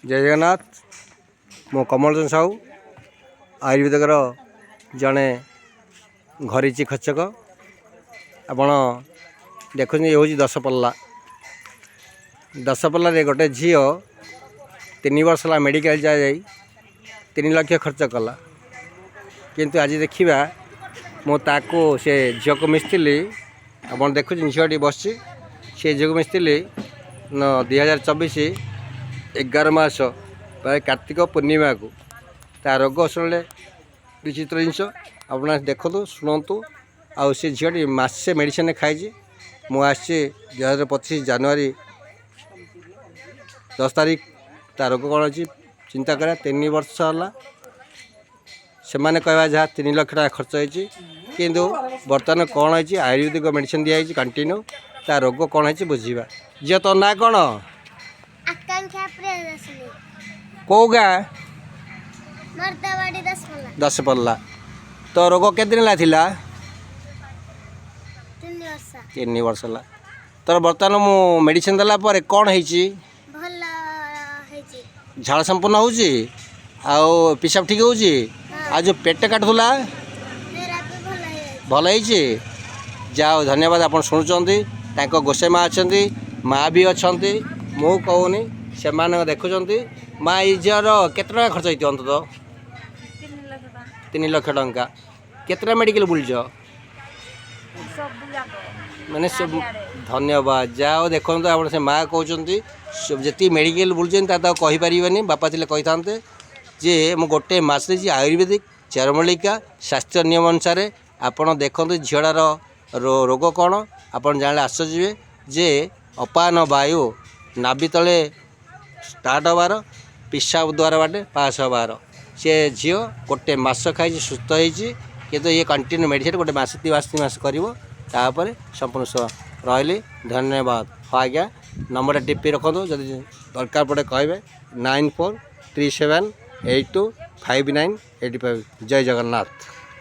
ଜୟ ଜଗନ୍ନାଥ। ମୁଁ କମଳଚନ୍ଦ୍ର ସାହୁ, ଆୟୁର୍ବେଦିକର ଜଣେ ଘରୋଇ ଚିକିତ୍ସକ। ଆପଣ ଦେଖୁଛନ୍ତି, ଏ ହେଉଛି ଦଶପଲ୍ଲା। ଦଶପଲ୍ଲାରେ ଗୋଟେ ଝିଅ 3 ବର୍ଷ ହେଲା ମେଡ଼ିକାଲ ଯାଇ 3 ଲକ୍ଷ ଖର୍ଚ୍ଚ କଲା। କିନ୍ତୁ ଆଜି ଦେଖିବା, ମୁଁ ତାକୁ, ସେ ଝିଅକୁ ମିଶିଥିଲି। ଆପଣ ଦେଖୁଛନ୍ତି, ଝିଅଟି ବସିଛି। ସେ ଝିଅକୁ ମିଶିଥିଲି 2024 11 ମାସ, ପ୍ରାୟ କାର୍ତ୍ତିକ ପୂର୍ଣ୍ଣିମାକୁ। ତା ରୋଗ ଶୁଣିଲେ ବିଚିତ୍ର ଜିନିଷ। ଆପଣ ଦେଖନ୍ତୁ, ଶୁଣନ୍ତୁ। ଆଉ ସେ ଝିଅଟି ମାସେ ମେଡ଼ିସିନ ଖାଇଛି। ମୁଁ ଆସିଛି 2025 ଜାନୁଆରୀ 10 ତାରିଖ। ତା ରୋଗ କ'ଣ ଅଛି ଚିନ୍ତା କରିବା। 3 ବର୍ଷ ହେଲା, ସେମାନେ କହିବା ଯାହା 3 ଲକ୍ଷ ଟଙ୍କା ଖର୍ଚ୍ଚ ହେଇଛି। କିନ୍ତୁ ବର୍ତ୍ତମାନ କ'ଣ ହେଇଛି? ଆୟୁର୍ବେଦିକ ମେଡ଼ିସିନ ଦିଆହେଇଛି କଣ୍ଟିନ୍ୟୁ। ତା ରୋଗ କ'ଣ ହେଇଛି ବୁଝିବା। ଝିଅ, ତୋ ନାଁ କ'ଣ? ଆକାଂକ୍ଷା ପ୍ରିୟଦର୍ଶିନୀ। କେଉଁ ଗାଁ? ମର୍ଦ୍ଦାବାଡ଼ି, ଦଶପଲ୍ଲା। ଦଶପଲ୍ଲା। ତୋ ରୋଗ କେତେ ଦିନ ହେଲା ଥିଲା? 3 ବର୍ଷ। 3 ବର୍ଷ ହେଲା। ତୋର ବର୍ତ୍ତମାନ ମୁଁ ମେଡ଼ିସିନ ଦେଲା ପରେ କ'ଣ ହେଇଛି? ଭଲ ହେଇଛି। ଝାଳ ସମ୍ପୂର୍ଣ୍ଣ ହେଉଛି? ଆଉ ପିସାବ ଠିକ୍ ହେଉଛି? ଆଉ ଯେଉଁ ପେଟ କାଟୁଥିଲା? ହେରା ବି ଭଲ ହେଇଯାଇଛି। ଭଲ ହେଇଛି। ଯାହା ହଉ, ଧନ୍ୟବାଦ। ଆପଣ ଶୁଣୁଛନ୍ତି, ତାଙ୍କ ଗୋସାଇ ମା ଅଛନ୍ତି, ମା ବି ଅଛନ୍ତି। ମୁଁ କହୁନି, ସେମାନେ ଦେଖୁଛନ୍ତି। ମା, ଏଇ ଝିଅର କେତେ ଟଙ୍କା ଖର୍ଚ୍ଚ ହେଇଥିବ ଅନ୍ତତଃ? 3 ଲକ୍ଷ ଟଙ୍କା। 3 ଲକ୍ଷ ଟଙ୍କା। କେତେଟା ମେଡ଼ିକାଲ ବୁଲିଛ? ସବୁ ଯାକ। ମାନେ ସବୁ। ଚାରିଆଡ଼େ। ଧନ୍ୟବାଦ। ଯାହା ହଉ, ଦେଖନ୍ତୁ ଆପଣ, ସେ ମା କହୁଛନ୍ତି ଯେତିକି ମେଡ଼ିକାଲ ବୁଲୁଛନ୍ତି ତା ତ ଆଉ କହିପାରିବେନି। ବାପା ଥିଲେ କହିଥାନ୍ତେ ଯେ ମୁଁ ଗୋଟେ ମାସ ଦେଇଛି ଆୟୁର୍ବେଦିକ ଚେରମୂଳିକା ଶାସ୍ତ୍ରୀୟ ନିୟମ ଅନୁସାରେ। ଆପଣ ଦେଖନ୍ତୁ, ଝିଅଟାର ରୋଗ କ'ଣ ଆପଣ ଜାଣିଲେ ଆଶ୍ଚର୍ଯ୍ୟ ଯିବେ ଯେ ଅପାନ ବାୟୁ ନାଭି ତଳେ ଷ୍ଟାର୍ଟ ହେବାର, ପିସାବ ଦ୍ୱାର ବାଟେ ପାସ୍ ହେବାର। ସେ ଝିଅ ଗୋଟେ ମାସ ଖାଇଛି, ସୁସ୍ଥ ହେଇଛି। କିନ୍ତୁ ଇଏ କଣ୍ଟିନ୍ୟୁ ମେଡ଼ିସିନ ଗୋଟେ ମାସ, 2 ମାସ, 3 ମାସ କରିବ, ତାପରେ ସମ୍ପୂର୍ଣ୍ଣ ସୁସ୍ଥ। ରହିଲି, ଧନ୍ୟବାଦ। ହଁ ଆଜ୍ଞା, ନମ୍ବରଟା ଟିପି ରଖନ୍ତୁ, ଯଦି ଦରକାର ପଡ଼େ କହିବେ। 9437825985। ଜୟ ଜଗନ୍ନାଥ।